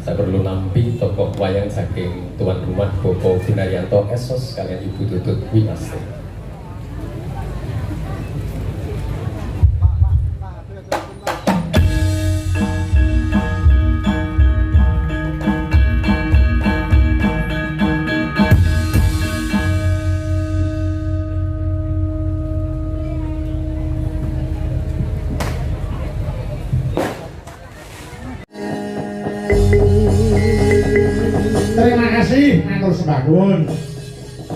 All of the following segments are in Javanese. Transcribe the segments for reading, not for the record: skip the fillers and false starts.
Saperlu nampi tokoh wayang saking tuan rumah Bapak Gunaryanto Esos kalian Ibu Tutut Winasti. Terima kasih matur sembah nuwun.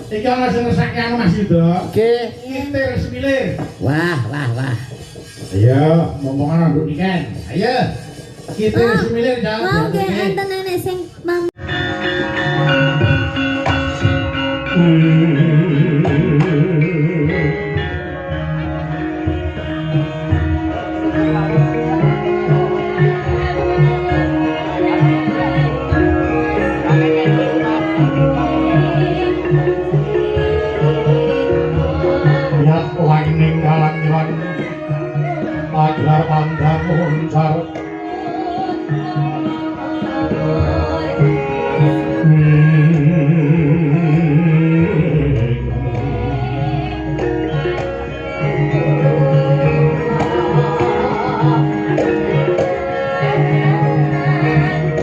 Iki ana sing ngersake anu Mas Yuda. Nggih. Ngitir semilir. Wah, wah, wah. Ayo, ngomongan nduk niken. Ayo. Kitir semilir jalan. Mau nggih enten nenek sing mam Yat langing kalang-ilang pagar pandang uncar.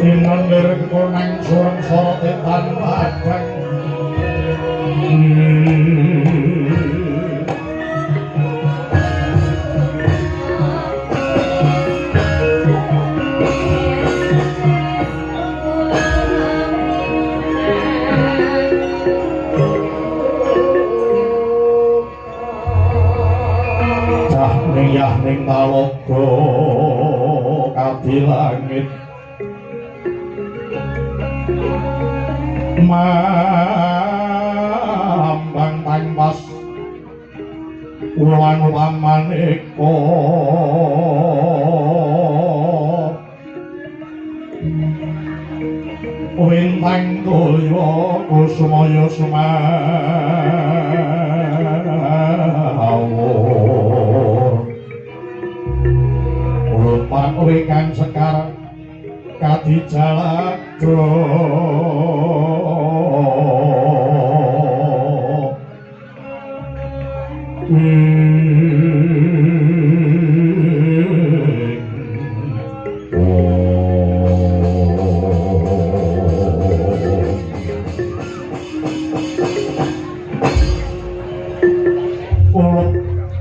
Inandir konang sureng sorote tan padang. Cah ning yah ning talaga kadi langit mambang tangpas ulang utamaneka wintang tulya kusumaya sumawur lupak wekang sekar kadi jalado.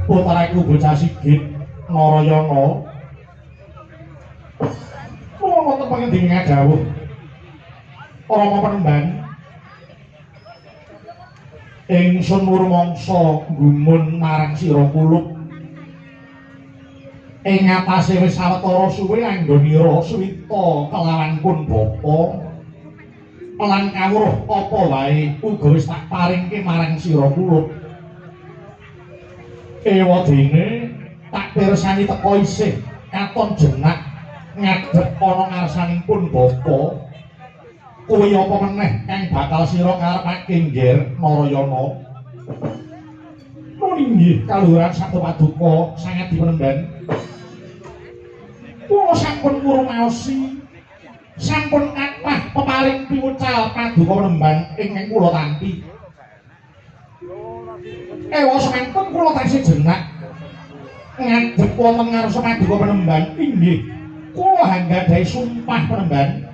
Putaraku bocah Sigit Narayana. Kula wonten pangendika dawuh Rama Penemban. Ingsun rumangsa gumun marang sira kulup. Ing atase wis sawetara suwe anggonira suwita kelawan pun bapa. Lan kawruh apa wae uga wis tak paringke marang sira kulup. Ewadene tak pirsani teka isih katon jenak ngadhep ana ngarsaning pun bapa. Kuwi apa meneh kang bakal sira karepake Ngger Narayana? Nun inggih kaluhuran sabda paduka sanget dipenemban. Kula sampun ngrumaosi, sampun kathah peparing piwucal paduka penemban ingkang kula tampi. Ewa sampun kula taksih jenak ngadhep wonten ngarsa paduka penemban. Inggih kula anggadhahi sumpah penemban.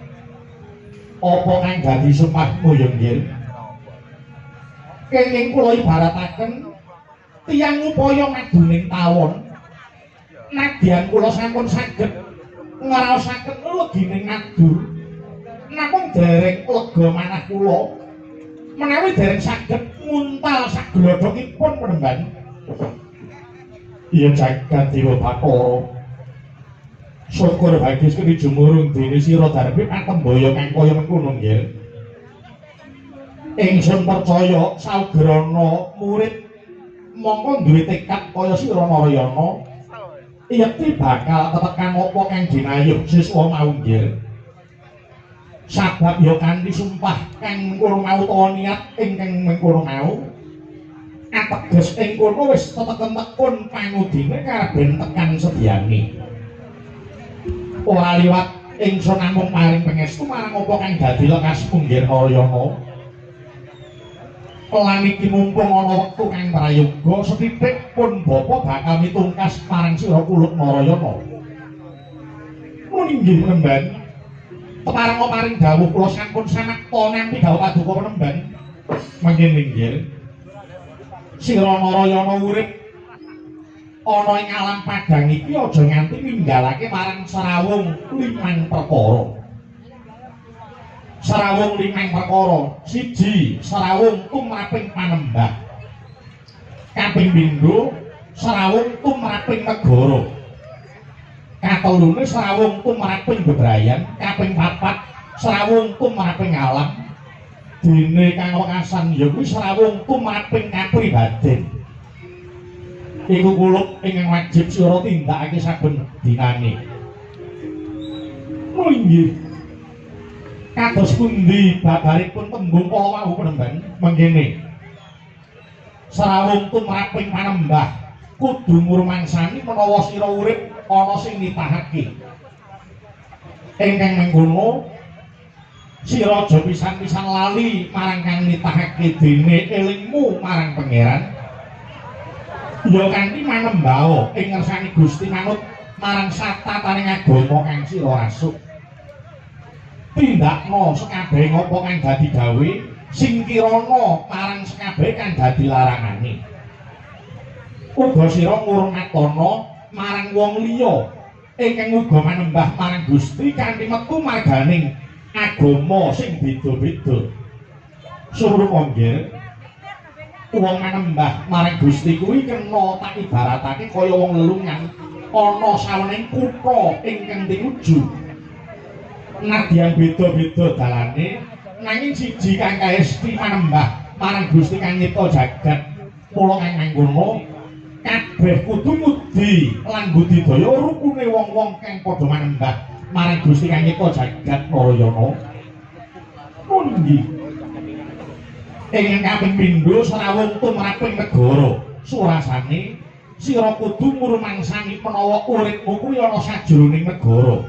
Apa kang dadi sumpahmu ya Nggir? Kenging kula ibarataken tiyang upaya maduning tawon. Nadyan kula sampun saged ngraosaken legining ngadu. Namung dereng lega manah kula menawi dereng saged nguntal saglodhokipun penemban. Iya jagat dewa Bathara. Syukur bagis keni jumurung dene sira darbi patembaya kang kaya mengkono nggih. Ingsun percaya saugrana murid mongko duwe tekad kaya sira Narayana yekti bakal tetekan apa kang dinayuh siswa mau nggih. Sabab ya kanthi sumpah kang mengkono mau utawa niat ingkang mengkono mau ateges ing kono wis teteken tekun pangudine karep ben tekan sediyane. Ora liwat Ingsun namung paring pangestu marang apa kang dadi lekas punggir Narayana. Lan iki mumpung ana wektu kang prayoga sethithik pun bapa bakal mitungkas marang sira Kuluk Narayana. Mun inggih penemban. Kepareng paring dawuh kula sampun samekta nampi dawuh paduka penemban. Mangke inggih. Sira Narayana urip ana ing alam padhang iki aja nganti ninggalake marang srawung limang perkara. Srawung limang perkara. Siji, srawung tumraping panembah. Kaping pindho, srawung tumraping negara. Katelune srawung tumraping bebrayan. Kaping papat, srawung tumraping alam. Dene kang wekasan ya kuwi srawung tumraping kapribaden. Iku kulup ingkang wajib sira tindakake saben dinane. Inggih. Kados pundi babaripun tembung kala wau penemban mangkene. Srawung tumraping panembah kudu ngrumangsani menawa sira urip ana sing nitahake. Ingkang mengkono sira aja pisan-pisan lali marang kang nitahake dene elingmu marang pangeran. Ya kanthi manembao ing ngersani Gusti manut marang satataning agama kang sira rasuk. Tindakno sekabehe apa kang dadi gawe sing kirana marang sekabehe kang dadi larangane. Uga sira ngurmatana marang wong liya ingkang uga manembah marang Gusti kanthi metu marganing agama sing beda-beda. Suruh nggih. Wong manembah marang Gusti kuwi kena tak ibaratake kaya wong lelungan ana sawening kutha ingkang tinuju. Nadyan beda-beda dalane nanging siji kang kaesti manembah marang Gusti kang nyipta jagat. Mula kang mangkono kabeh kudu ngudi lan budidaya rukune wong-wong kang padha manembah marang Gusti kang nyipta jagat Narayana. Inggih. Ingkang kaping pindho srawung tumraping negara. Surasane sira kudu ngrumangsani menawa uripmu kuwi ana sajroning negara.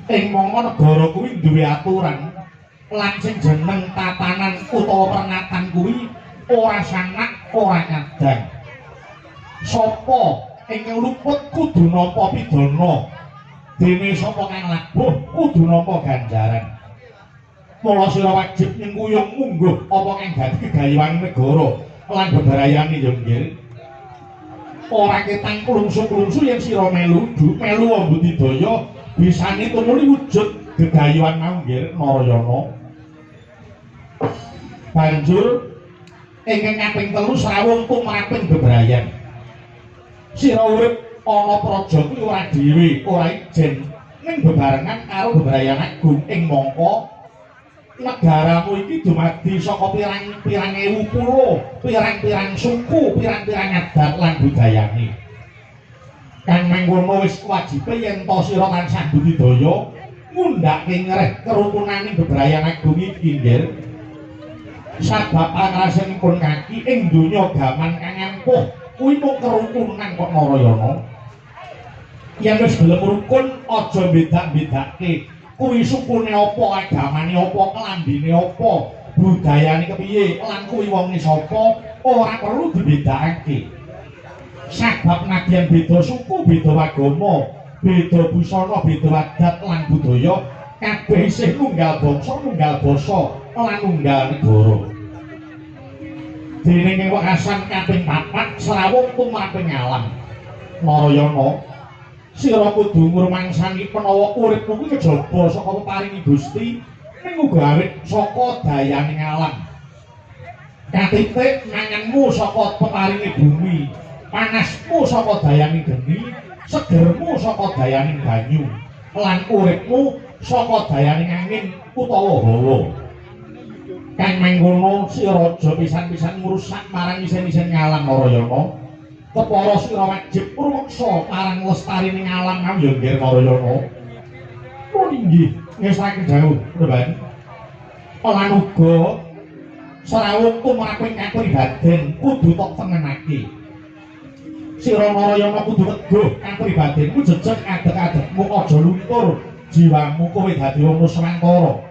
Ing mangka negara kuwi duwe aturan lan sing jeneng tatanan utawa pernatan kuwi ora sanak ora kadang. Sapa ingkang luput kudu nampa pidana, dene sapa kang labuh kudu nampa ganjaran. Mula sira wajib nyengkuyung mungguh apa kang dadi kegayuhan negara lan bebrayane ya nggih. Ora ketang klungsu-klungsu yen sira melu melu budidaya bisane tumuli wujud gegayuhan mau nggih Narayana. Banjur ingkang kaping telu srawung tumraping bebrayan. Sira urip ana praja kuwi ora dhewe, ora ijen ning bebarengan karo bebrayan agung ing mangka negaramu iki dumadi saka pirang-pirang ewu pulo, pirang-pirang suku, pirang-pirang adat lan budayane. Kang mangkono wis wajibe yen ta sira tansah budidaya ngundhake ngreh kerukunane bebrayan agung iki nggih. Sabab pangrasanipun kaki ing donya gaman kang ampuh kuwi mung kerukunan kok Narayana. Yen wis gelem rukun aja bedak-bedake. Kuwi sukune apa, agamane apa, klambine apa, budayane kepiye, lan kuwi wonge sapa, ora perlu dibedakake. Sabab nadyan beda suku, beda agama, beda busana, beda adat lan budaya, kabeh isih nunggal bangsa, nunggal basa, lan nunggal negara. Dene ing wekasan kaping papat srawung tumraping alam. Narayana, sira kudu ngrumangsani menawa uripmu kuwi kejaba saka peparingi Gusti ning uga awit saka dayaning alam. Katitik manganmu saka peparingi bumi, panasmu saka dayaning geni, segermu saka dayaning banyu, lan uripmu saka dayaning angin utawa hawa. Kang mangkono sira aja pisan-pisan ngrusak marang isen-isen ngalam Narayana. Kepara sira wajib rumeksa marang lestarining alam mau ya nggih Narayana. Mun inggih ngesake dawuh Mban. Lan uga srawung tumraping kapribaden kudu tok tengenake. Sira Narayana kudu teguh kapribadenmu jejeg adeg-adegmu aja luntur Jiwamu kowe dadi wong Nuswantara.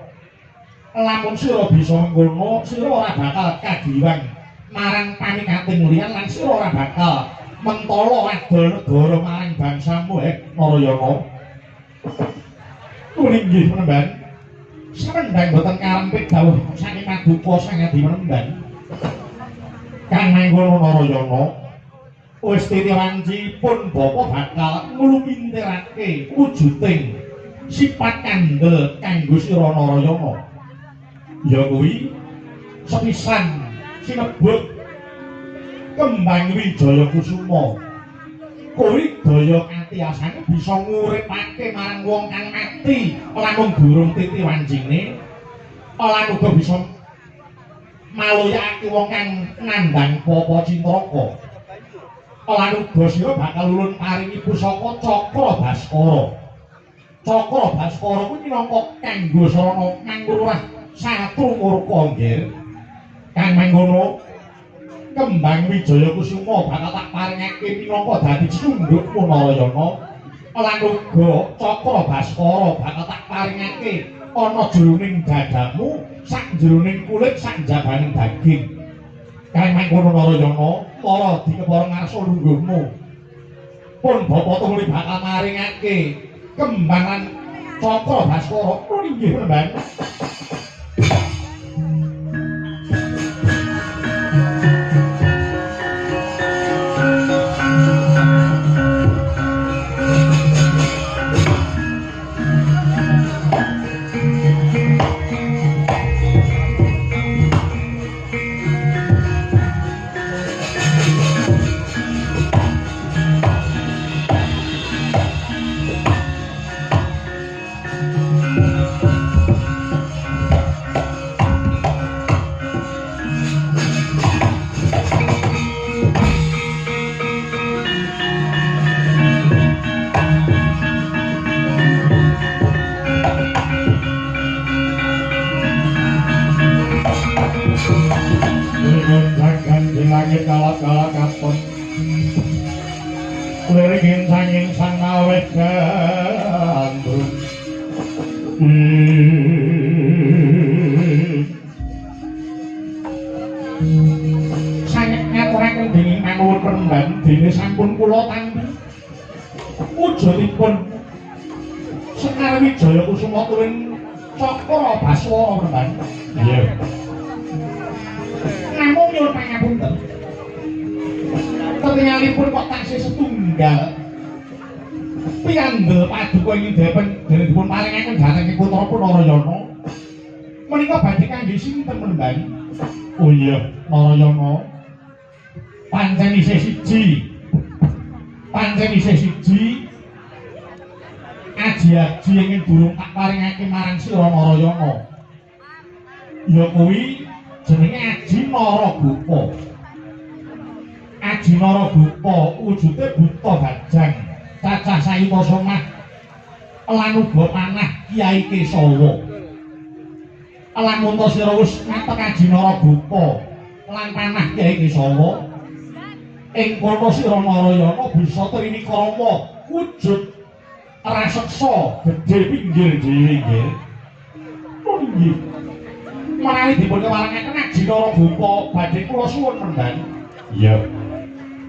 Lamun sira bisa mengkono, sira ora bakal kagiwang marang pamikating liyan lan sira ora bakal mentala adol negara marang bangsamu, Narayana. Inggih Penemban. Samendang boten karempit dawuh saking paduka Sang Adi Penemban. Kang mangkono Narayana, wis titiwancipun bapa bakal nglumintirake wujuding sifat kandel kanggo sira Narayana. Ya kuwi sepisan sinebut Kembang Wijaya Kusuma. Kuwi daya katiasane bisa nguripake marang wong kang mati lamun durung titi wancine, lan uga bisa maloyake wong kang nandhang papa cintraka. Lan uga sira bakal ulun paringi pusaka Cakra Baskara. Cakra Baskara kuwi minangka kanggo sarana mangrurah satru murka nggih. Kang mangkono Kembang Wijaya Kusuma bakal tak paringake minangka dadi cundhukmu Narayana, lan uga Cakra Baskara bakal tak paringake ana jroning dadamu, sak jroning kulit, sak jabaning daging. Kang mangkono Narayana, para dikepara ngarsa lungguhmu. Pun bapa tumuli bakal maringake kembang lan Cakra Baskara. Inggih Penemban. Sekar Wijaya Kusuma tuwin Cakra Baskara Penemban. Iya. Namung nyuwun pangapunten. Ketingalipun kok taksih setunggal. Piyandel paduka ing depen dene dipun paringaken dhateng putra Narayana. Menika badhe kangge sinten Penemban? Oh iya, Narayana. Pancen isih siji. Pancen isih siji. Aji-aji ingin durung tak paringake marang sira Narayana. Ya kuwi jenenge Aji Naragopa. Aji Naragopa wujude buta bajang, cacah sayuta somah lan uga panah Kyai Kesawa. Lamun ta sira wis ngatek Aji Naragopa lan panah Kyai Kesawa, ing kono sira Narayana bisa trinikrama wujud raseksa gedhe pinggir dhewe nggih. Nggih. Menawi dipun kewarengaken Aji Naragopa badhe kula suwun Penemban. Iya.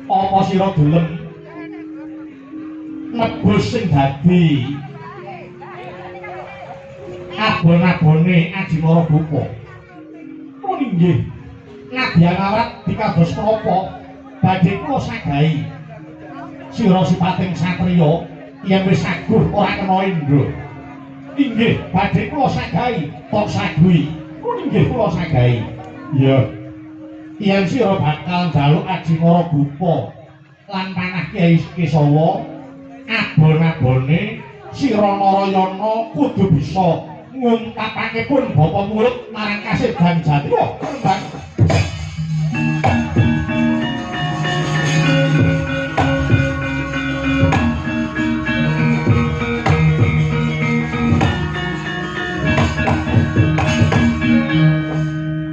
Apa sira gelem nebus sing dadi abon-abone Aji Naragopa? Nggih. Nadyan awrat dikados menapa badhe kula sagahi. Sira sipating satriya yen wis saguh ora kena indra. Inggih, badhe kula sagahi, tok saguhi. Inggih kula sagahi. Iya. Yen sira bakal njaluk Aji Naragopa lan panah Kyai Kesawa, abon-abone sira Narayana kudu bisa nguntapake pun bapa murid marang Kasedan Jati. Wah, Penemban.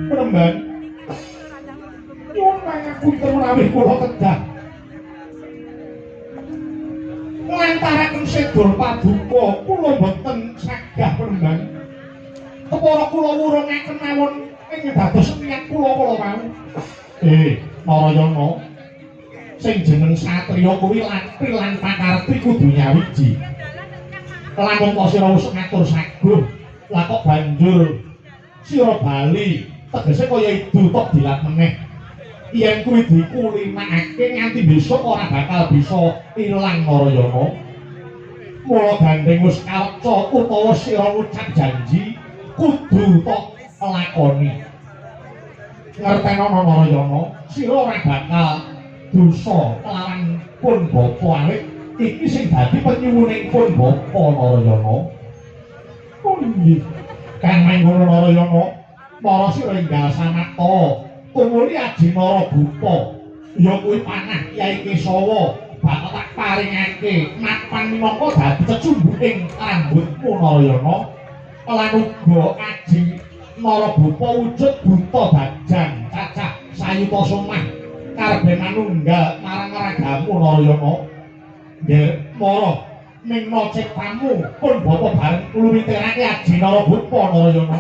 Penemban, nyuwun pangapunten menawi kula kedah nglantaraken sedor paduka kula boten Kepara kula wurungaken mawon ing dados niat kula kala wau. Narayana, sing jeneng satriya kuwi latri lan pakarti kudu nyawiji. Lamun ta sira wis ngatur saguh, lah kok banjur sira bali, tegese kaya idu tok dilat meneh. Yen kuwi dikulinakake nganti besok ora bakal bisa ilang Narayana. Mula gandeng wis kareca utawa sira ngucap janji kudu tok lakoni. Ngertenono Narayana, sira ora bakal dosa kelawan pun bapa awit iki sing dadi penyuwuning pun bapa Narayana. Oh nggih. Kang mangkono Narayana, para sira enggal samata tumuli aji Narabupa ya kuwi panah Kyai Kesawa bakal tak paringake mapan minangka dadi cecumbuking rambutmu Narayana. Lan uga aji Narabupa wujud buta bajang cacah sayuta somah karepe manunggal marang ragamu Narayana. Nggih mara mingna ciptamu pun bapa bareng ngluwitirake aji Narabupa Narayana.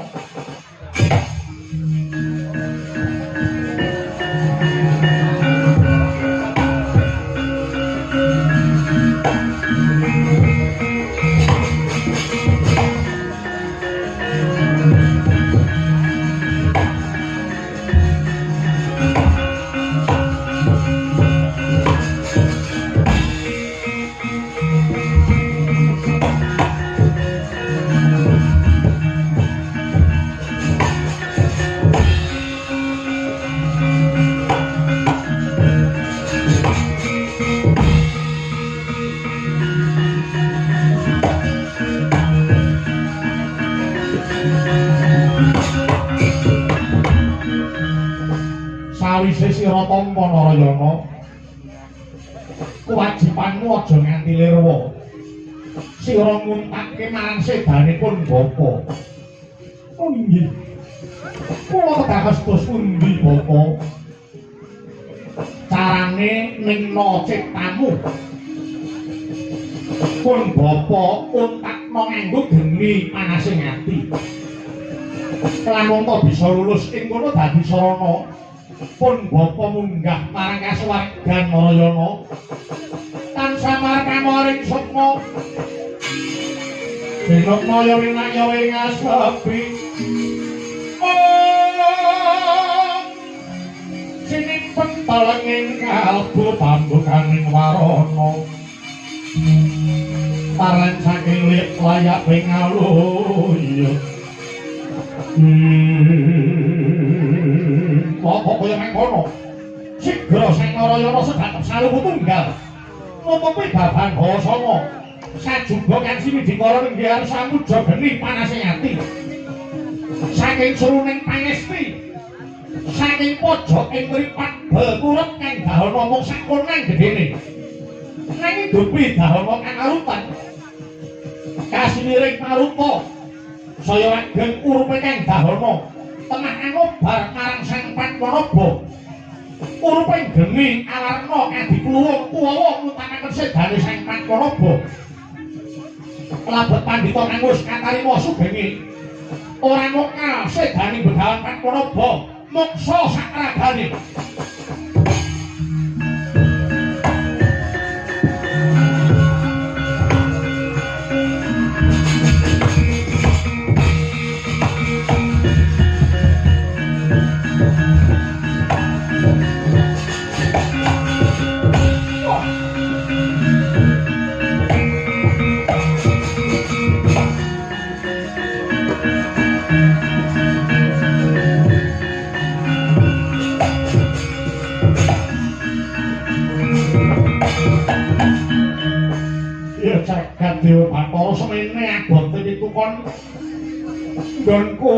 Sawise sira tampa Narayana, kewajibanmu aja nganti lirwa. Sira nguntake marang sedanipun bapa. Oh nggih. Kula kedah dos pundi bapa? Carane ningna ciptamu. Pun bapa untakna nganggo geni panasing ati. Lamun ta bisa lulus ing kono dadi sarana. Pun bapa munggah marang kasuwargan Narayana. Tansah markamaring sukma. Dinokmaya winaya ing asepi. Sinimpen telenging kalbu pambukaning warana. Paran saking lip layak ing aluya. Kok kaya mengkono? Sigra Sang Narayana sedatep saluku tunggal. Nutupi baban hawa sanga. Sajuga kansi widikara ninggihan samuja geni panasing ati. Saking seruning pangesti, saking pojok ing mripat bekurep kang dahana mung sakonang gedene. Nanging dupi dahana kang arutan. Kasimiring paruta saya ageng urupe kang dahana temah anobar marang Sang Padmanaba. Urupe geni awarna adikluwung kuwawa ngutamaken sedane Sang Padmanaba. Labet pandhita kang wis katarima sugenge ora mokal sedane Begawan Padmanaba moksa sakragane. Jagat Dewa Bathara semene abote pitukon nggonku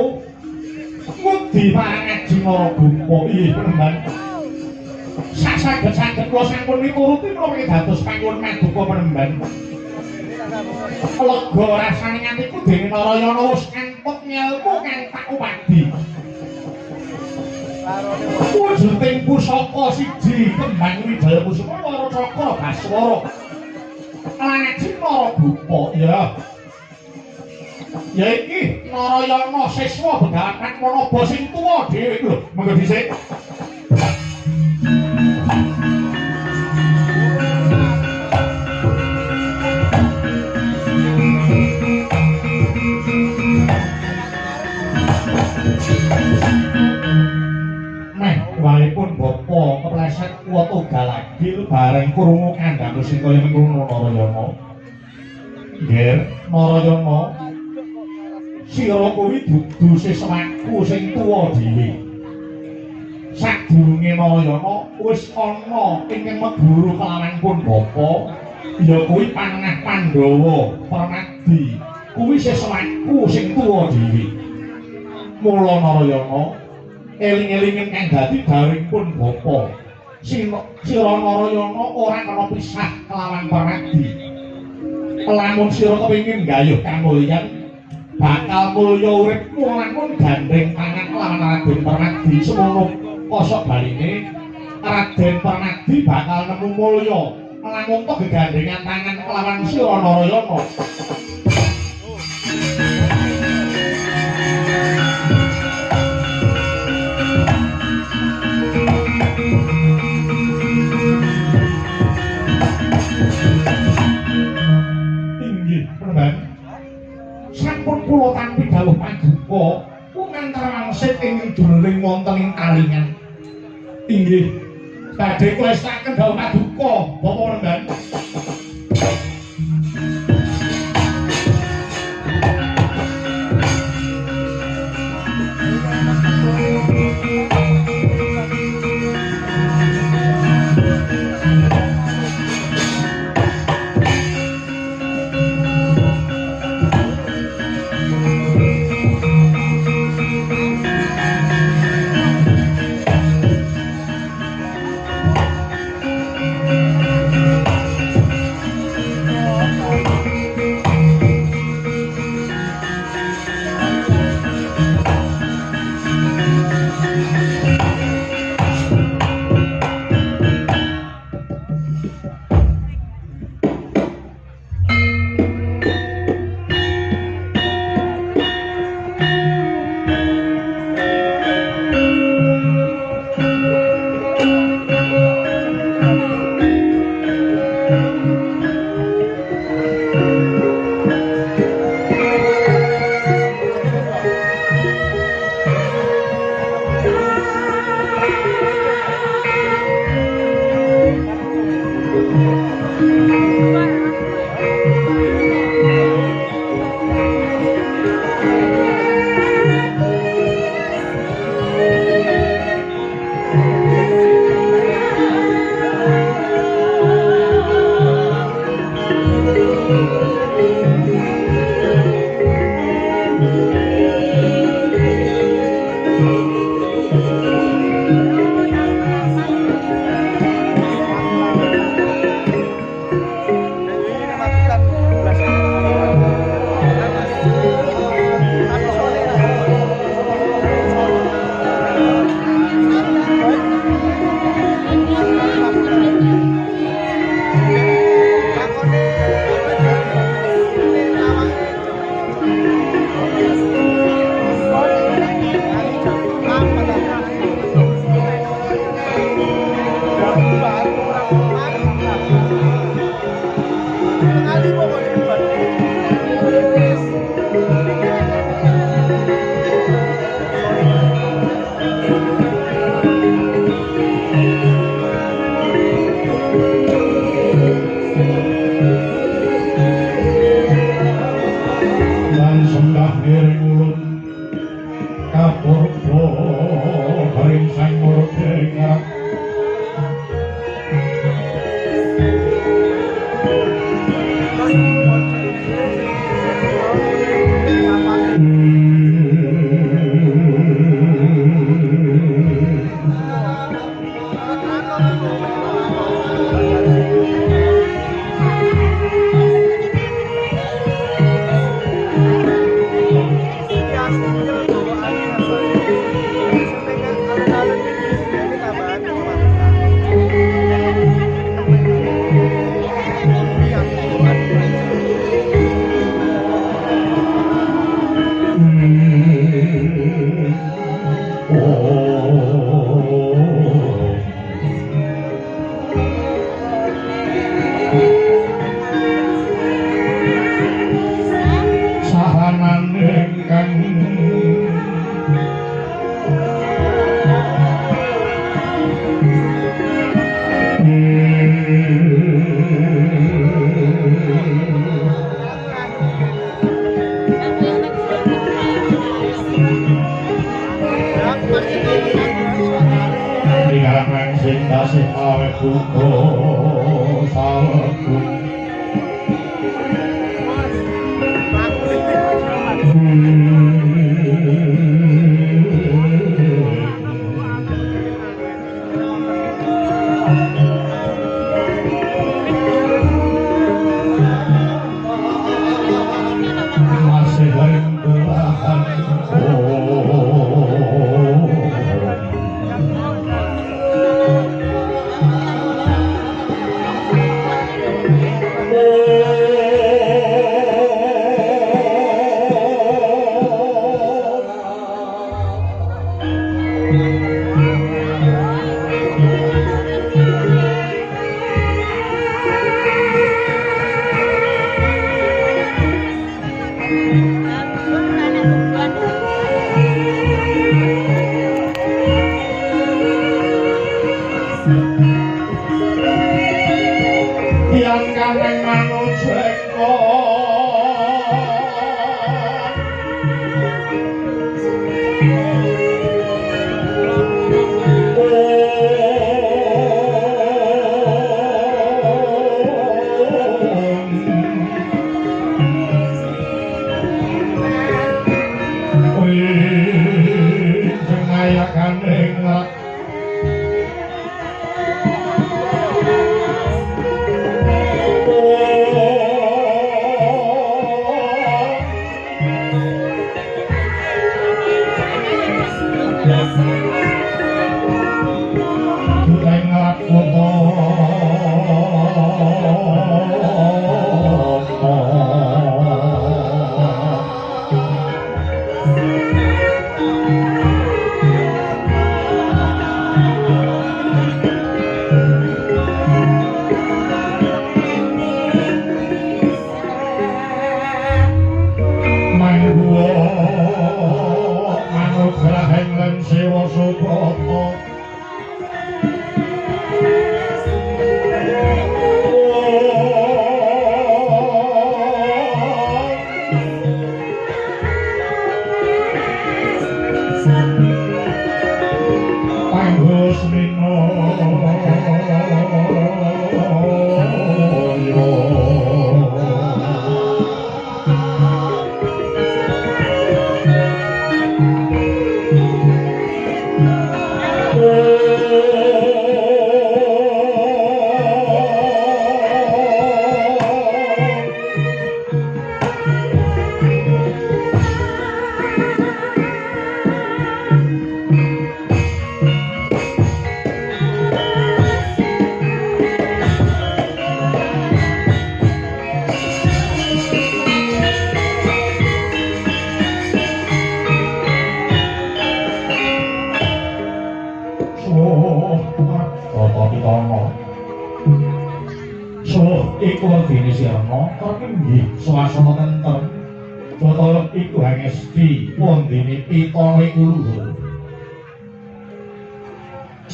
ngudi marang Aji Narabupa. Inggih Penemban. Saged-saged kula sampun mituruti menapa dados panyuwun paduka Penemban. Lega rasane atiku dene Narayana wis ngantuk ngelmu kang tak upadi. Wujuding pusaka siji kembang Wijaya Kusuma Wara Cakra Baswara. Lan Aji Narabupa ya. Ya iki Narayana siswa Begawan Padmanaba sing tuwa dhewe lho. Monggo dhisik. Meh wae pun bapa kepleset kuwata galagil bareng krungu kandhane sing kaya mengkono Narayana. Nggih, Narayana. Sira kuwi dudu siswaku sing tuwa dhewe. Sadurunge Narayana wis ana ingkang meguru kelawan pun bapa, ya kuwi Panengah Pandhawa Permadi. Kuwi siswaku sing tuwa dhewe. Mula Narayana eling-elingen kang dadi dawuhing pun bapa. Sira Narayana ora kena pisah kelawan Permadi. Lamun sira kepengin nggayuh kamulyan, bakal mulya uripmu lamun gandeng tangan kelawan Raden Permadi. Semono kosok baline Raden Permadi bakal nemu mulya lamun to gegandengan tangan kelawan sira Narayana. Inggih, Perban. Sampun kula tampi dawuh paduka pungantar wangsit ingkang duneling wonten ing talingan. Inggih, badhe kula estaken dawuh paduka, Bapak Perban. Tasih awet duka sawegung masih belahan.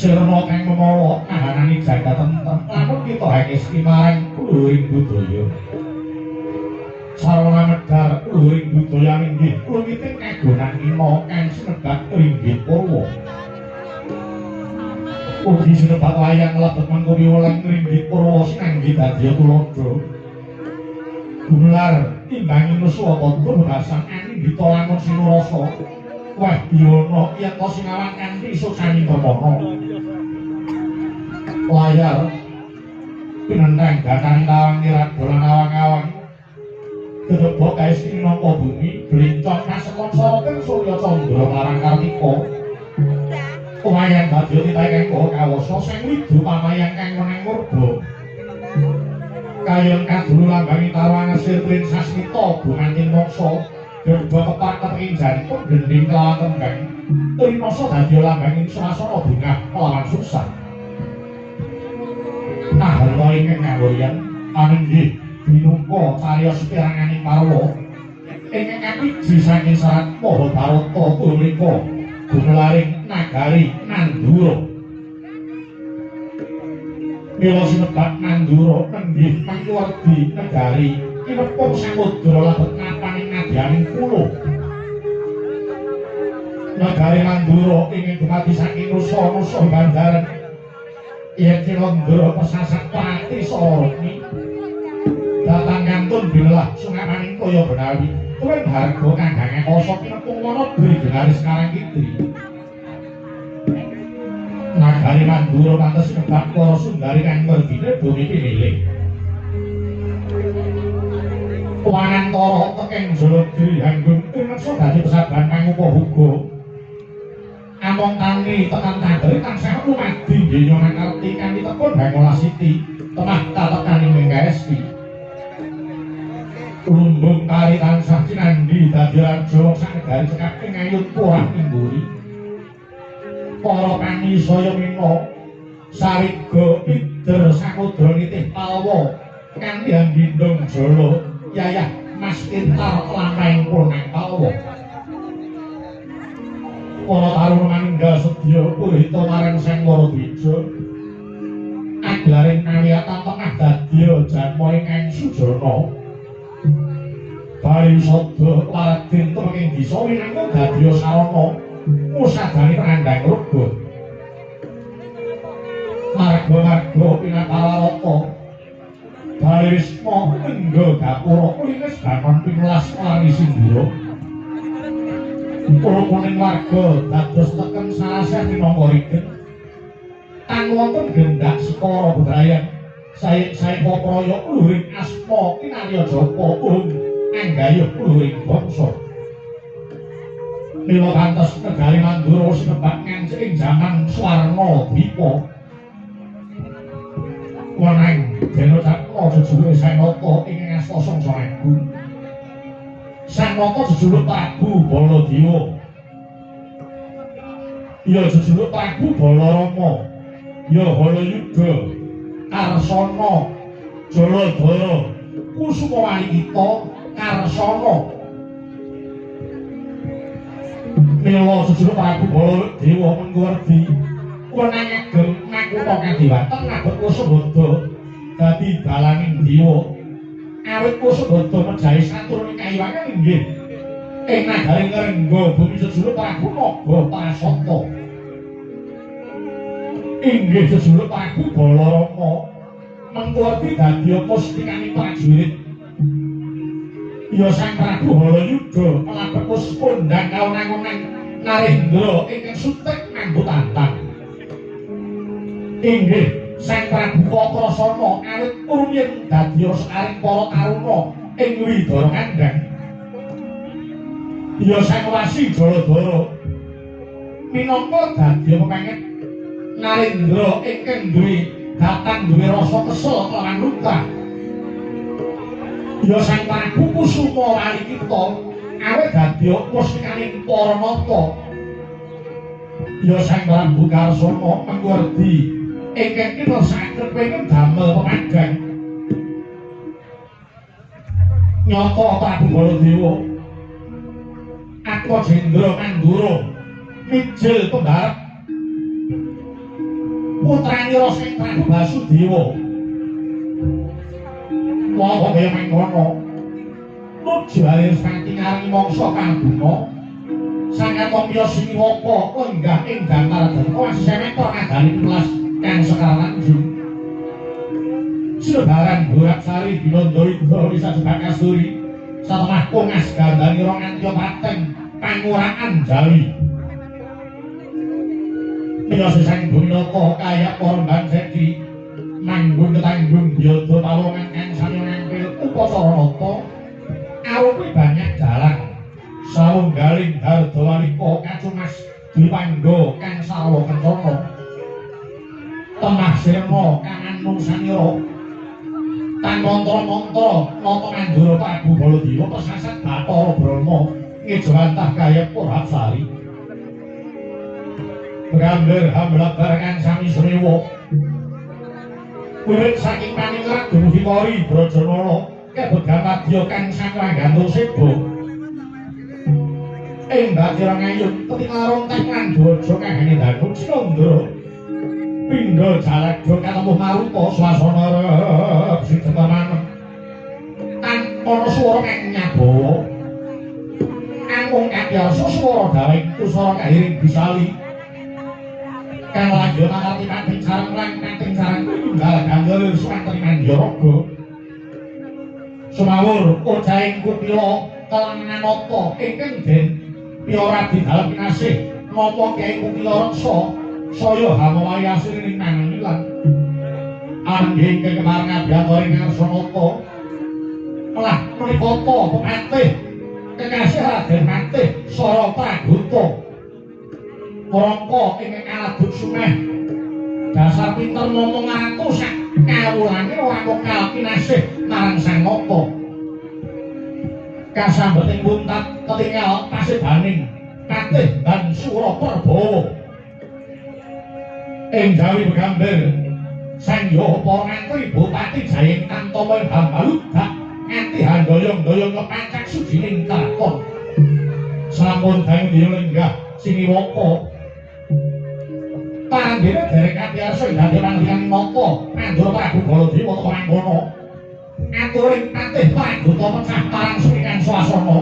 Sirna kang memala kahanane jagat tentrem lamun kita hangesti marang luhuring budaya. Sarana medhar luhuring budaya inggih luwiting kagonan ina kang sinebat ringgit purwa. Ugi sinebat wayang lebet mangko piwulang ringgit purwa sinanggi dadya tuladha. Gumelar timbangi nusa padha bebasan anindita lamun sinurasa. Wah biyono yen to sinawan kanthi sucani permana. Layar pinenthang gatang tawang niradolan awang-awang. Dedebok kaesti minangka bumi blincong kasemon soroting surya candra marang kartika. Wayang badya titahe kang maha kawasa sing widu pamayang kang wenang murba. Kayon kadulu lambangi tawangan sir Prin Sasmita gumanting mangsa. Gerba kepak kepengin jantung gendhing kelawan kembang. Trinasa dadi lambanging swasana bungah kelawan susah. Kaharta ingkang ngawuryan anenggih binungka cariyos piranganing parwa. Ingkang kapiji saking serat Mahabharata punika gumelaring nagari Nandura. Mila sinebat Nandura nenggih mangkuwardi negari kinepung samudra lebet napaning nadyaning pulo. Nagari Mandura ingkang dumadi saking nusa-nusa bandaran. Yen Cilondra pesasat pati Sorokmi datang kantun bilah sungamaning kaya benawi tuwin harga kang gange kosok kinepung wana bri genaris Karang Kidri nagari Mandura pantes nebak para sundari kang merdine bumi pinilih Wanantara tekeng Jaladri hanggung tineksa dadi pesaban mangupa-huga among tani tekan tanderi tansah lumadi donya mangerti kanthi tekun hangolah siti temah katekani mengkaesti lumbung kali tansah cinandhi dadi raja sak negari cekap ing ayun purah ingguri para tani saya mina sariga pider sakodra nitih palwa kanthi handindong jala yayah mas pintar lamahing punang palwa para taruna maninggal sedya purhita marang Sang Waradwija aglaring kawiyatan tengah dadya janma ingkang sujana bali sada laradin tumenging desa winangka dadya sarana ngusadani prandhang rega marga-marga pinatawarata bali wisma lengga gapura kulinis bangon pinulas warni sindura rukuning warga dados teken saraseh minangka rigen tan wonten gendak sekara bebrayan sae-sae praya luhuring asma kinarya japa uhung anggayuh luhuring bangsa mila pantes negari Mandura sinebak ngancik ing jaman Swarna Dwipa wenang dene cakra jejuluke Sanata ing ngasta sangsa agung Sanata jejuluk Prabu Baladewa ya jejuluk Prabu Balarama ya Halayuda Karsana Jaladara Kusuma Walikita Karsana mila jejuluk Prabu Baladewa Mengkuwerdi wenang ageng makutha kadiwaten ngabet Kusabada dadi dalanging dewa awit Kusabada mejahi saturning kayiwangan inggih ing nagari Ngrengga bumi jejuluk Prabu Naga Prasata inggih jejuluk Prabu Balarama Mengkuwerdi dadi mustikaning prajurit ya Sang Prabu Halayuda kalabet kondang kawenang-wenang Narendra ingkang sutek nganggo tantang inggih Sang Prabu Kakrasana awit rumiyin dadi sekaring para taruna ing Widara Kandhang ya Sang Wasi Jaladara minangka dadi pepenget Narendra ingkang duwe datang duwe rasa kesel kelawan luka ya Sang Prabu Kusuma Walikita awit dadi mustikaning para nata ya Sang Prabu Karsana Mengkuwerdi ingkang kinersaken pengen damel pemadang nyata Prabu Baladewa Atmajendra Mandura mijil pembarep putranira Sang Prabu Basudewa monggo kaya mangkono nuju Ariswati ngarengi mangsa kanduna Sang Katomya Siniwaka lenggah ing Damar Dharma semetra nagari pinulas kang Sekar Tanjung Sinebaran Boraksari Binanda Indra Wisajebak Kasturi satemah kongas gandhanira nganti pateng panguraan Jawi miyos sang Buminata kaya korban sedi manggung ketanggung biyada pawongan kang sami ngampil upacara nata arupi banyak dalang sawunggaling hardawalika kacumas dwipangga kang sarwa kencana temah sirna kang anung sanira tan mantra-mantra nata Mandura Prabu Baladewa pesasat Bathara Brahma ngejawantah kaya Purhapsari Gambar hamlabar kang sami srewa wiwit saking paningrat dumugi Kori Brajanala kebet gamadya kang sakranggantung seba ing Batira Ngayun ketingal rontek lan dwaja kang danu Cinandra pindha jalagda katemuh maruta swasana rep sidema manep tan ana swara kang nyabawa angkung kadyarsa swara dawing tusara kahiring bisali Kang lanjut ngarti pating sareng lan kating sareng tunggal gandul suwantri manjaraga. Sumawur ojahing kutila kelanganata ingkang den piyora di dalem kinasih napa Kyai Kutila Reksa saya hamawahi asring mangilan. Angge ingkang kepareng abiyantara ing ngarsanata lah menika pepatih kekasih Raden Patih Sara Pragota. Rangka ingkang aladuk sumeh dasar pinter momong ratu sak kawulane ora mokal kinasih marang Sang Nata. Kasambeting buntat ketingal pasidaning Patih dan Sura Perbawa. Ing jawi begambar Sang Yaha para ngantri Bupati Jayeng Tantama Hambaludak nganti handoyong-doyong kepancak sujining kraton. Sampun dangu dina lenggah siniwaka. Panggene derek katiyarsa ing dadi panglingan nata Mandura Prabu Baladewa teka mangkono. Aturing patih Pragota pecah parang suwikan swasana.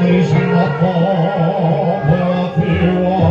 Pangrisan apa Baladewa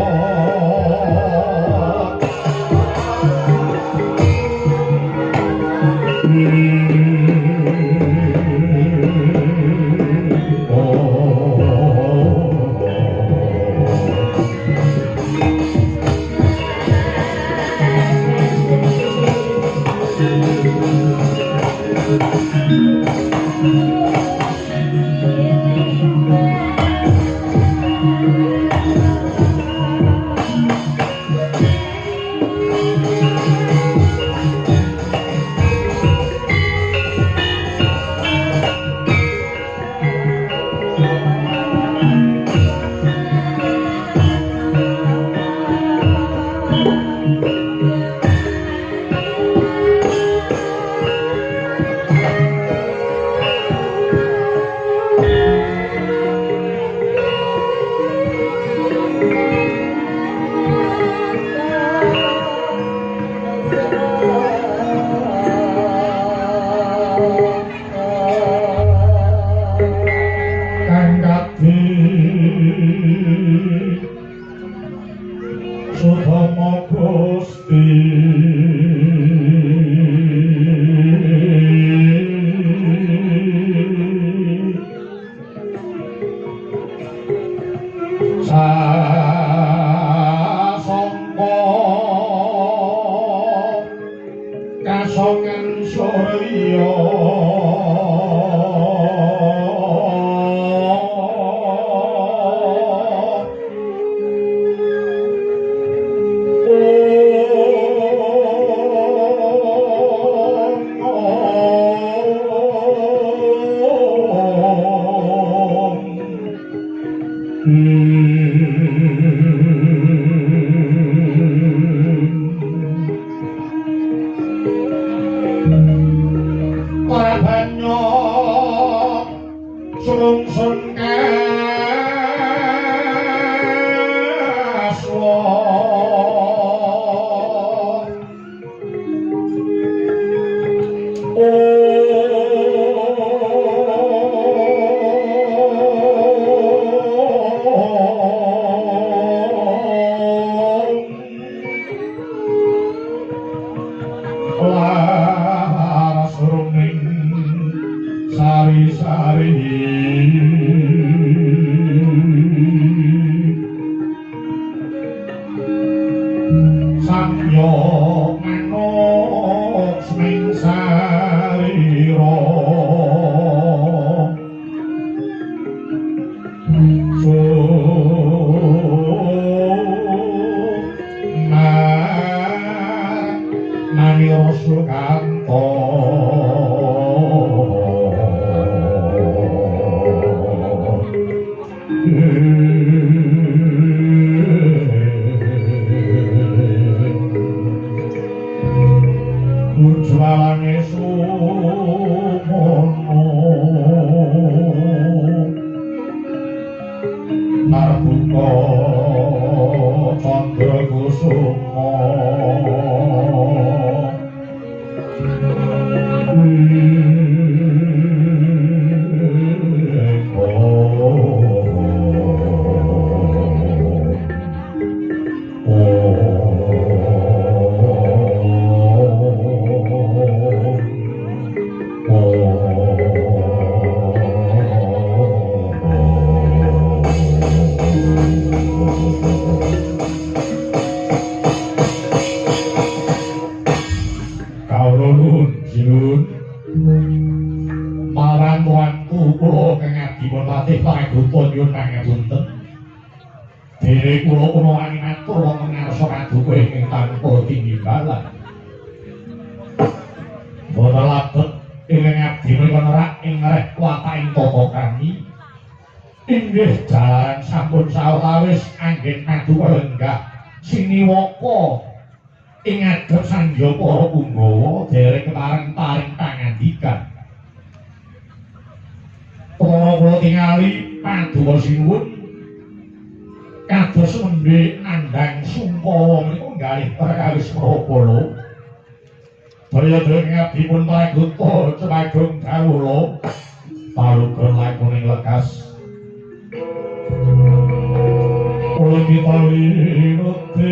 kita linuting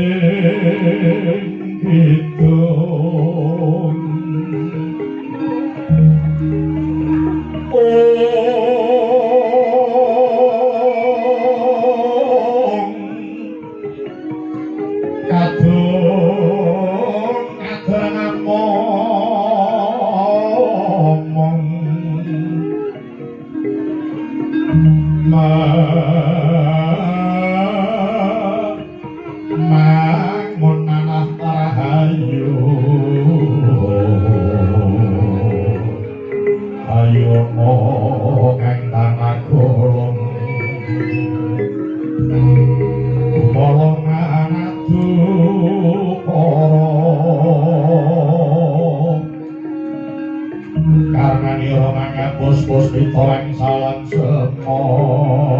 kidung. Om kadung kadang ngomong mangun manah rahayu ayo kang tanagolong bolong anadu para karena nira mangapus puspita wangsalan semon.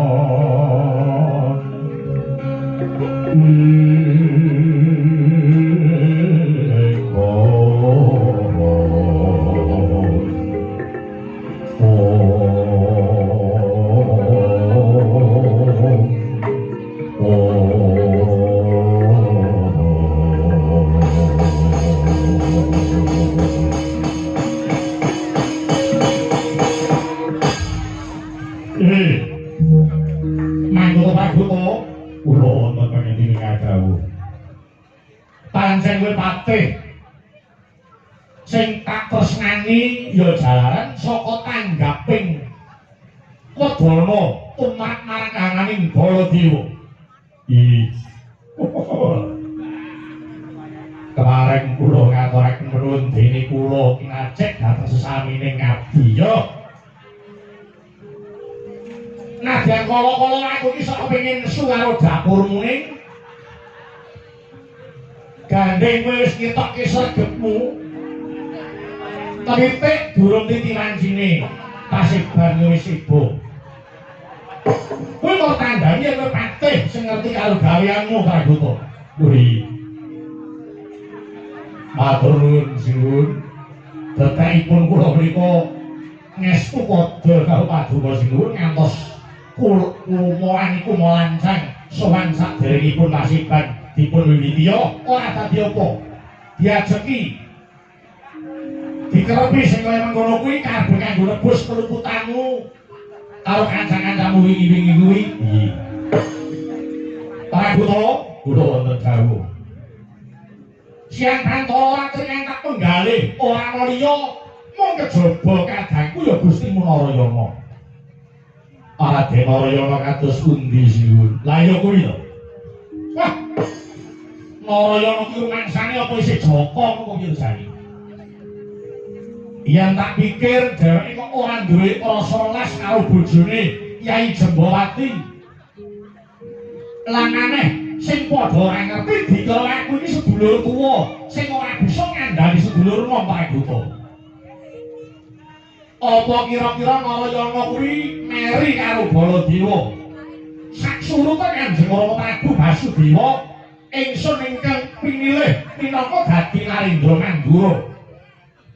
Pancen kowe patih sing tak tresnani ya jalaran saka tanggaping wedana tumrap marang kananing Baladewa. Kemarin kula ngaturaken nuwun dene kula kinacek dhateng sesamining ngabdi ya. Nadyan kala-kala aku iki sok kepengin nesu karo dapurmu ning gandeng kowe wis ngetokke sregepmu. Titik durung titi wancine pasiban wis ibu. Kowe kok tandani yen kowe patih sing ngerti karo gaweanmu Pragoto. Kuwi. Matur nuwun sinuwun. Detekipun kula mriku ngestu padha karo paduka sinuwun ngantos kula niku mlancang sowan saderengipun pasiban dipun wiwiti ya ora dadi apa. Diajeki dikerepi sing kaya mengkono kuwi kabeh kanggo nebus keluputanmu karo kanca-kancamu wingi-wingi kuwi. Iya. Pragoto kula wonten dawuh. Siang pantara ratri tak penggalih ora ana liya mung kejaba kadangku ya Gusti Narayana. Raden Narayana kados pundi sinuwun? Lah ya kuwi lho. Wah. Narayana ki rumangsane apa isih Jaka kok pirsani. Yen tak pikir dheweke kok ora duwe rasa welas karo bojone Yai Jembawati. Lan aneh sing padha ora ngerti dikira aku iki sedulur tuwa sing ora bisa ngandhani sedulur nom Pragoto. Apa kira-kira Narayana kuwi meri karo Baladewa? Sak surute Kanjeng Rama Prabu Basudewa ingsun ingkang pinilih minangka dadi Narendra Mandura.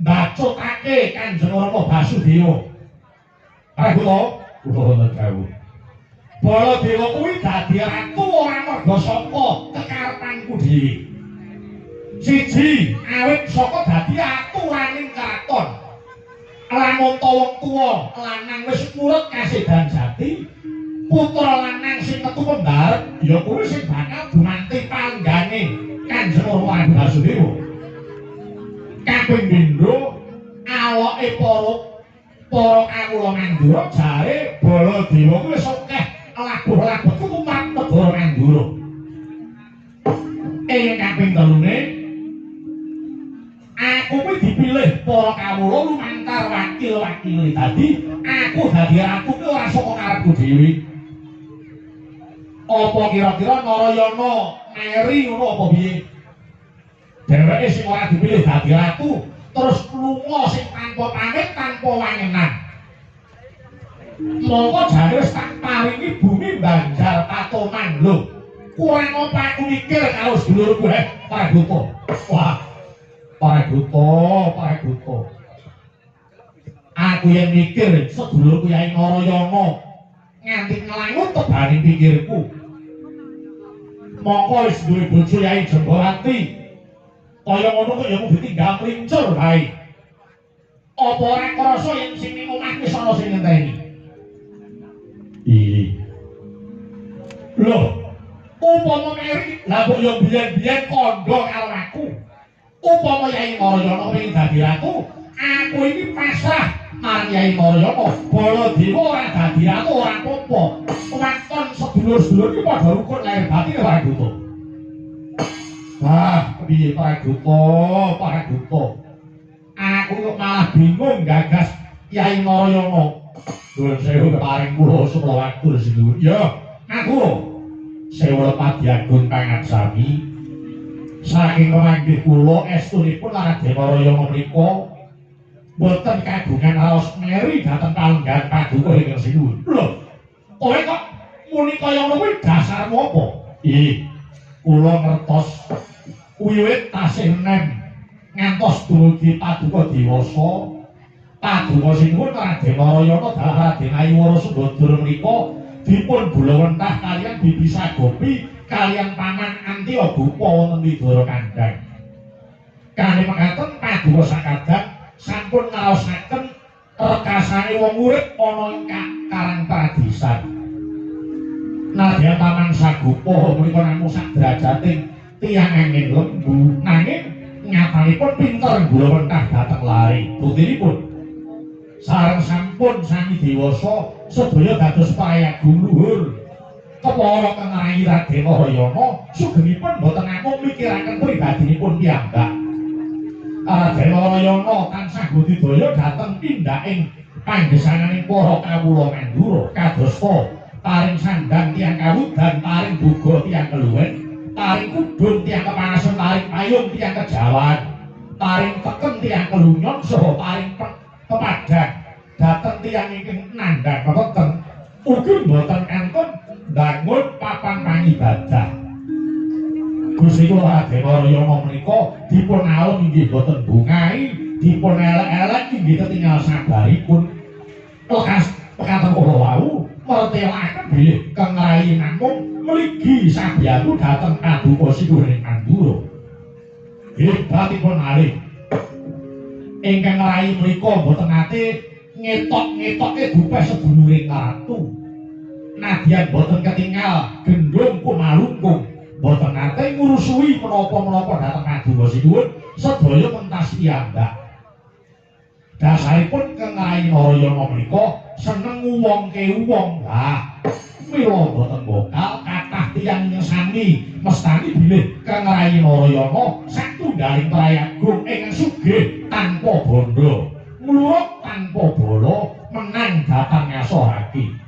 Mbacutake Kanjeng Rama Basudewa. Pragoto kula wonten dawuh. Baladewa kuwi dadi ratu ora merga saka kekarepanku dhewe. Siji, awit saka dadi aturaning kraton. Lamun ta wong tuwa lanang wis murut kasedan jati, putra lanang sing metu pembarep ya kuwi sing bakal gumanti panggane Kanjeng Rama Basudewa. Kaping pindho aloke para kawula Mandura jare Baladewa kuwi wis akeh labuh-labuh tumrap negara Mandura. Ing kaping telune aku kuwi dipilih para kawula lumantar wakil-wakile. Dadi aku dadi ratu kuwi ora saka karepku dhewe. Apa kira-kira Narayana meri ngono apa piye? Dheweke sing ora dipilih dadi ratu terus lunga sing tanpa pamit tanpa wangenan. Mongko jare wis tak paringi bumi Banjar Patoman lho. Kurang apa aku mikir karo sedulurku heh Pragoto. Wah. Pragoto, Pragoto. Aku yang mikir sedulurku Yai Narayana nganti nglangut tebane pikirku. Mongko wis duwe bojo Yai Jembarati. Kaya ngono kok ya mung ditinggal mlincur wae. Apa ora krasa yen sing ning omah wis ana sing ngenteni? Iya. Loh, upama meri, lah mbok yo biyen-biyen kandha karo aku. Upama Yai Narayana pengen dadi ratu, aku iki pasrah marang Yai Narayana. Baladewa ora dadi ratu ora apa-apa. Waton sedulur-sedulur iki padha rukun lahir batin Praguta. Wah, piye Praguta, Praguta. Aku kok malah bingung gagas Yai Narayana. Nuwun sewu keparing kula sumela waktu sinuwun. Ya, aku sewu lepat diagung pangaksami. Saking pemanggih kula estunipun Raden Narayana menika boten kagungan raos meri dhateng palenggahan paduka ingkang sinuwun. Lho, kowe kok muni kaya ngono kuwi dasarmu apa? Ih, kula ngertos wiwit tasih enem ngantos dumugi paduka dewasa. Paduka sinuwun Raden Narayana dalah Raden Ayu Wara Sembadra menika dipun gulawentah kaliyan Bibi Sagopi kaliyan paman Antya Gupa wonten Widara Kandhang. Kanthi mekaten paduka sakadang sampun ngraosaken rekasane wong urip ana ing Karang Pradisan. Nadyan paman Sagopa menika namung sak derajating tiyang angin lembu, nanging nyatanipun pinter gulawentah dhateng lare. Buktinipun sareng sampun sami dewasa sedaya dados prayagung luhur. Kepara kang Rayi Raden Narayana sugengipun boten namung mikiraken pribadinipun piyambak. Raden Narayana tansah budidaya dhateng pindhaking panggesanganing para kawula Mandura kadosta paring sandang tiyang kawudan, paring boga tiyang keluwen, paring kudung tiyang kepanasan, paring payung tiyang kejawan, paring teken tiyang kelunyon, saha paring pepadang dhateng tiyang ingkang nandhang pepeteng ugi mboten kantun mbangun papan pangibadah. Gusti kula Raden Narayana menika dipun alum inggih boten bungahi, dipun elek-elek inggih ketingal sabaripun. Lekas pekaten kula wau mertelaken bilih Kang Rayi namung mligi sabiyantu dhateng paduka sinuwun Mandura. Hebatipun malih ingkang rayi menika boten nate ngetok-ngetoke gupeh seduluring ratu. Nadyan boten ketingal gendhong kumalungkung, boten nate ngurusui menapa-menapa dhateng paduka sinuwun, sedaya mentas piyambak. Dasaripun Kang Rayi Narayana menika seneng nguwongke wong. Lah, mila boten bokal kathah tiyang sami mestani bilih Kang Rayi Narayana satunggaling prayagung ingkang sugih tanpa bandha, mluruk tanpa bala, menang dhateng ngasohake.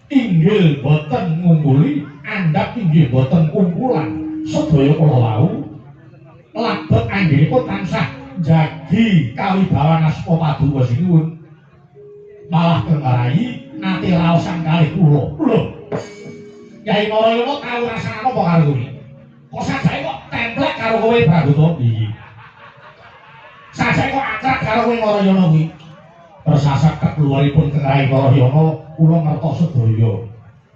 Inggil boten ngungkuli, andhap inggih boten kumpulan. Sedaya kala wau labet anggenipun tansah njagi kawibawan asma paduka sinuwun. Malah Kang Rayi nate raosan kalih kula. Lho, Yai Narayana tau rasane apa karo kowe? Kok sajake kok templek karo kowe Praguta? Iya. Sajake kok akrab karo kowe Narayana kuwi? Persasak keluaripun Kang Rayi Narayana kula ngertos sedaya.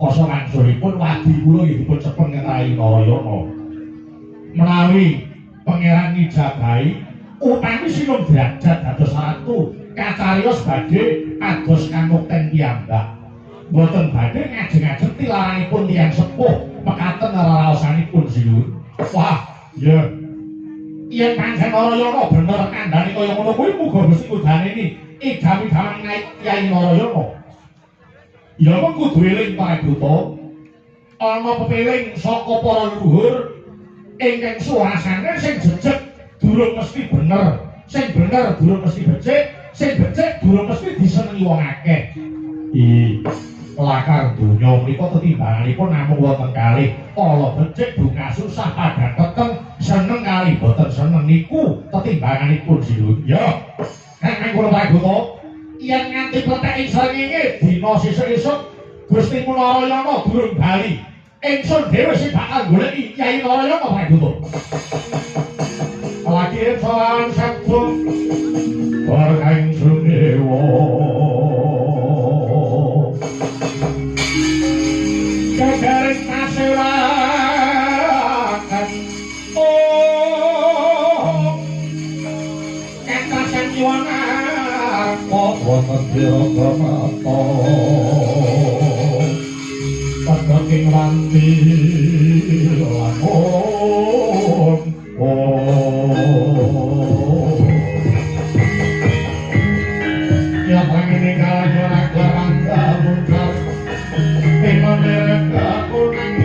Kasa wangsulipun wadi kula nggih dipun cepeng Kang Rayi Narayana. Menawi pangeran ngijabahi upami sinung derajat dados ratu kacariyos badhe kados kamukten piyambak. Mboten badhe ngajeng-ajeng tilaranipun tiyang sepuh mekaten reraosanipun sinuwun. Wah, iya. Yen pancen Narayana bener kandhane kaya ngono kuwi muga Gusti ngudaneni idam-idaman Yai Narayana. Ya mung kudu eling Praguta. Ana pepeling saka para leluhur ingkang suwasane sing jejeg durung mesti bener, sing bener durung mesti becik, sing becik durung mesti disenengi wong akeh. Ih, lakar donya menika tetimbanganipun namung wonten kalih, ala becik bunga susah padang peteng, seneng kalih boten seneng niku tetimbanganipun sinuwun. Ya, kang kula Praguta, yen nganti plethek ing srengenge dina sesuk-esuk Gusti Narayana durung bali, ingsun dhewe sing bakal goleki Kyai Narayana Praguta. Lagi sowan sabda bareng sunewa gagaring pasewan Madya Padaking ranti lakon. Ya pangene kaya raga rangga mungkar Imane kuning.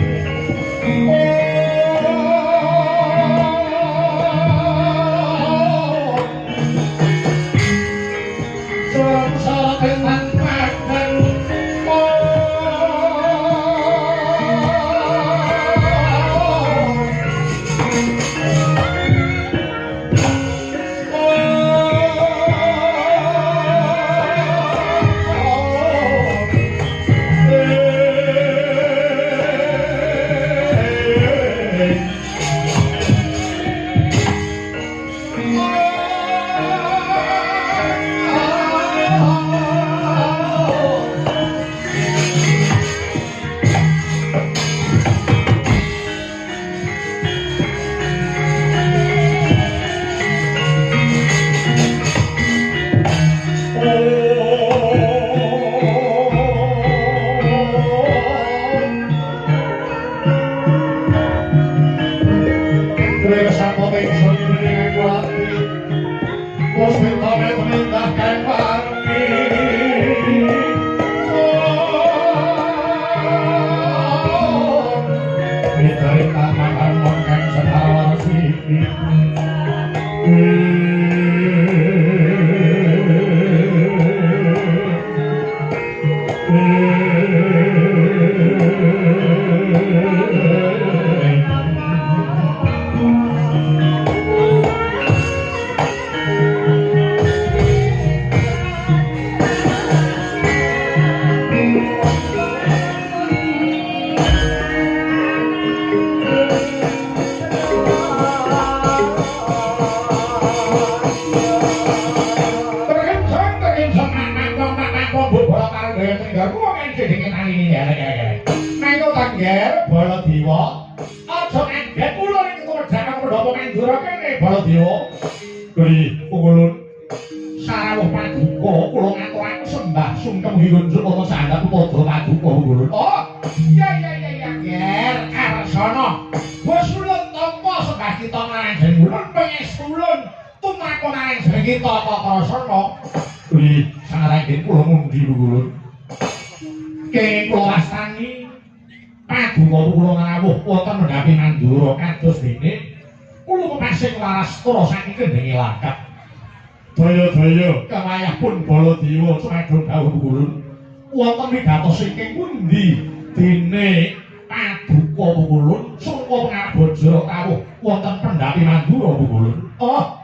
Daya-daya kewayah pun Baladewa sumadyo dawuh ulun wonten wigatos ingkang pundi dene paduka ulun sungka pangabajara rawuh wonten pendhapi Mandura ulun. Oh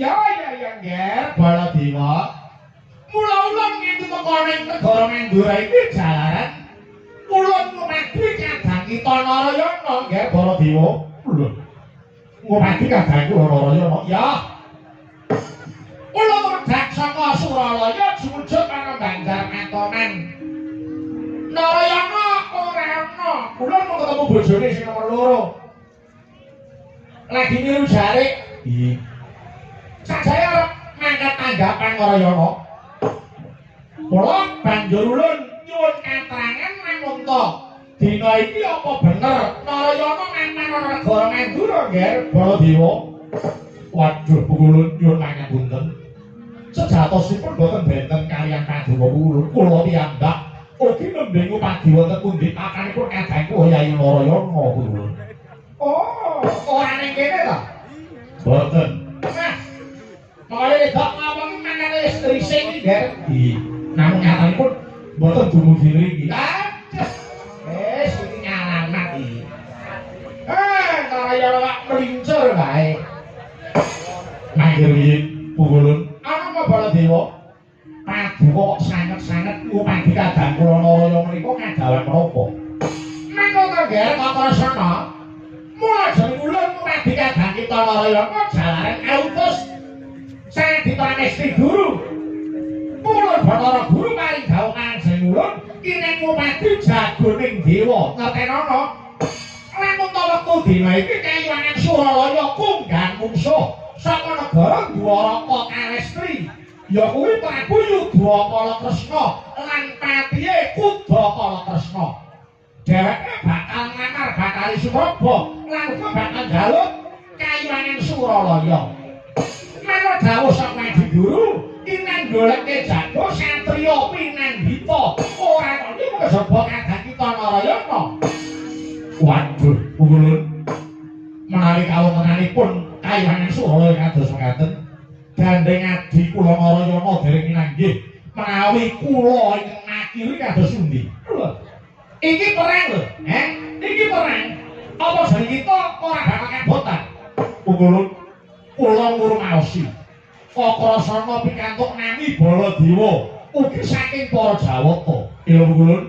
ya ya ya Nger Baladewa, mula ulun nganti teka ning negara Mandura iki jalaran ulun ngumadi kadang kita Narayana Nger Baladewa. Lho ngumadi kadang kula Narayana ya. Kula tumedhak saka Suralaya jujug marang Banjar Katonan. Narayana ora ana. Kula mung ketemu bojone sing nomor 2. Lagi niru jarik. Iya. Sajane arep mangkat tanggapan Narayana. Kula banjur ulun nyuwun katerangan mangun ta. Dina iki apa bener Narayana mapan ana negara Mandura Nger Baladewa? Waduh ulun nyuwun pangapunten. Sejatosipun boten benten kaliyan paduka ulun kula piyambak ugi nembe ngupadi wonten pundi pakanipun kadang kula Yai Narayana ulun. Oh, ora ning kene ta? Boten. Nah, monggo wedok ngomong mangane wis rising iki, Nger. Iya. Namung nyatanipun boten dumugi mriki. Aduh. Wis iki nyalamat iki. Eh, Narayana kok mlincur wae. Mangke riyin ulun ana apa Baladewa? Paduka kok sanget-sanget ngupadi kadang kula Narayana menika kadawan menapa? Mangko to Nger Kakrasana. Mula jeneng ulun ngupadi kadang kita Narayana jalaran kautus Sang Dipramesti Guru. Ulun Bathara Guru paring dawuh kanjeng ulun kineng ngupadi jagoning dewa. Ngertenono? Lamun ta wektu dina iki kayuwangan Suralaya kunggan mungsuh saka negara Dwaraka Kalestri. Ya kuwi Prabu Yudhakala Kresna lan patihe Kudakala Kresna. Dheweke bakal ngamar Bathari Supraba lan uga bakal njaluk kayuwaning Suralaya. Manut dawuh saka Adi Guru, kinan goleke jago satriya pinandhita ora kaya kejaba kadang kita Narayana. Waduh, ulun menawi kawontenanipun kayuwaning Suralaya kados mekaten. Gandeng adi kula Narayana dereng pinanggih menawi kula ingkang makili kados pundi. Lho. Iki perang lho, eh? Iki perang. Apa jane kita ora bakal kabotan? Ulun kula ngrumaosi. Kakrasana pikantuk nami Baladewa ugi saking para Jawata. Iya ulun.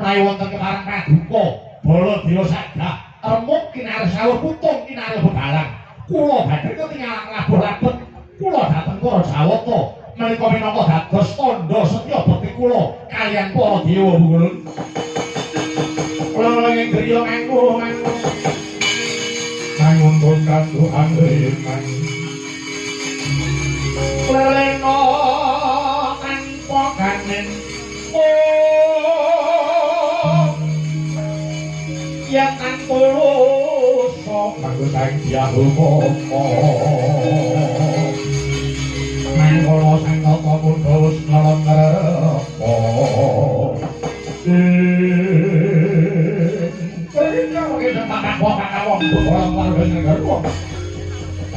Menawi wonten kepareng paduka Baladewa sadah remuk kinarih sawur putung kinarih bebalang. Kula badhe ketingalan labuh labet. Kula dhateng para Jawata menika minangka dados tandha setya bekti kula kaliyan para dewa ulun. Kula ing griya nganggo mangun kanggo angreman. Lelena tanpa ganen. Oh ya tanpa lusa kanggo sang Hyang Rama. Mangkono sang tata mudha wis nglengrepa.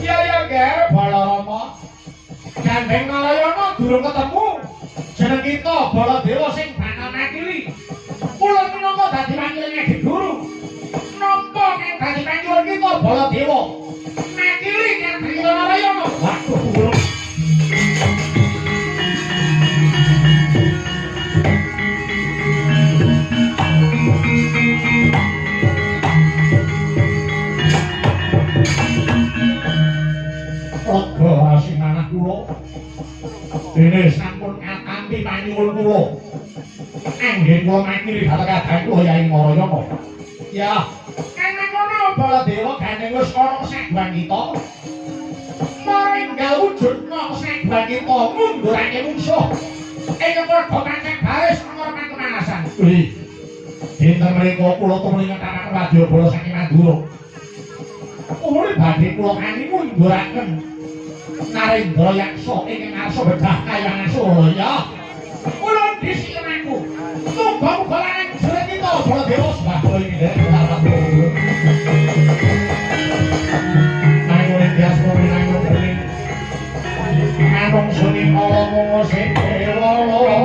Ya ya ger Balarama. Gandeng Narayana durung ketemu. Jeneng kita Baladewa sing bakal makili. Kula minangka dadi wakiling Adi Guru. Nampa kang dadi panyuwun kita Baladewa. Makili kang dadi Narayana. Waduh kula. Lega asinanah kula. Dene sampun katampi panyuwun kula. Anggen kula makili dhateng kadang kula Yai Narayana. Ya, kang mangkono Baladewa gandeng wis ana saguhan kita. Maringgal wujudna saguhan kita ngundurake mungsuh. Ing padha kancang baris ana kemanasan. Wih. Dinten mriku kula tumuli ngetaken wadyabala saking Mandura. Umure badhe kula kani ngunduraken Narendra Yaksa ingkang ngarsa bedah kayangan Suralaya. Kula dhisik aku. Muga-muga lanang jere kita Baladewa sembah kula iki nderek kula. Nanging biasa minangka bening. Manung suni kala mung sing lala.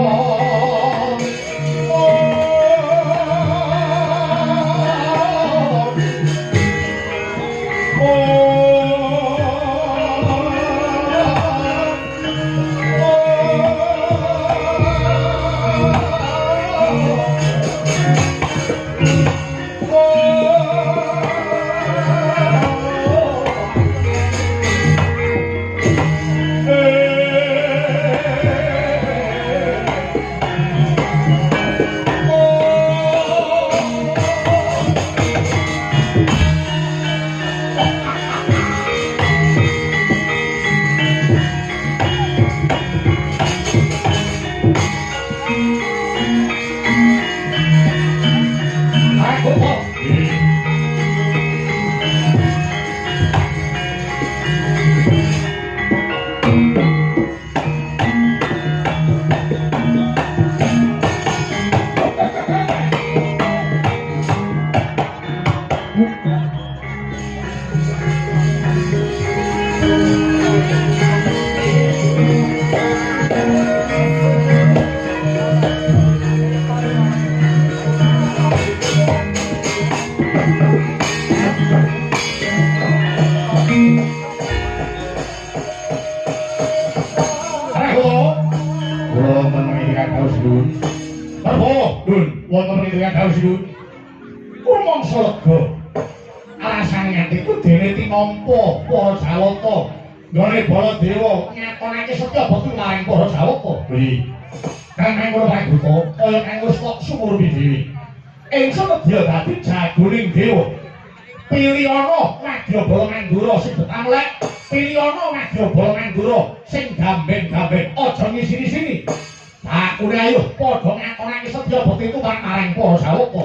Pilihana Wadyabala Mandura sing betamlek, pilihana Wadyabala Mandura sing gamben-gamben, aja ngisini-sini. Bakune ayo padha ngatonake setya bekti tumrap marang para sawaka.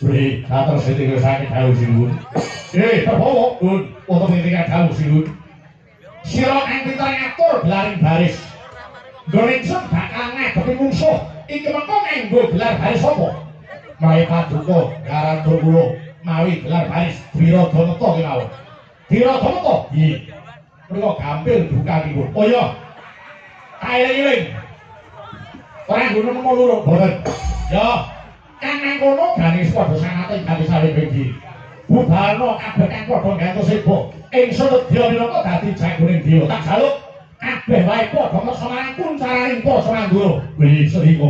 Wih, katur siti kersane dawuh sinuwun. Perbawa, Bun, wonten ing dawuh sinuwun. Sira kang pinter ngatur gelaring baris. Nggone ingsun bakal ngadepi mungsuh. Iki mengko nganggo gelar baris apa? Mawi paduka garantur kula mawi gelar baris Wiradameta kemawon. Wiradameta? Nggih. Mriko gampil bukanipun. Oh iya. Kaeling-eling. Ora nggono nemu loro, mboten. Ya, kang nang kono ganis padha sangate ganis sawe bengi. Bubalno kabeh kang padha gantos seba. Ingsun nedya minangka dadi jagoning dewa. Tak jaluk kabeh wae padha ngreksa marang kuncaraning para Mandura. Wih, sedika.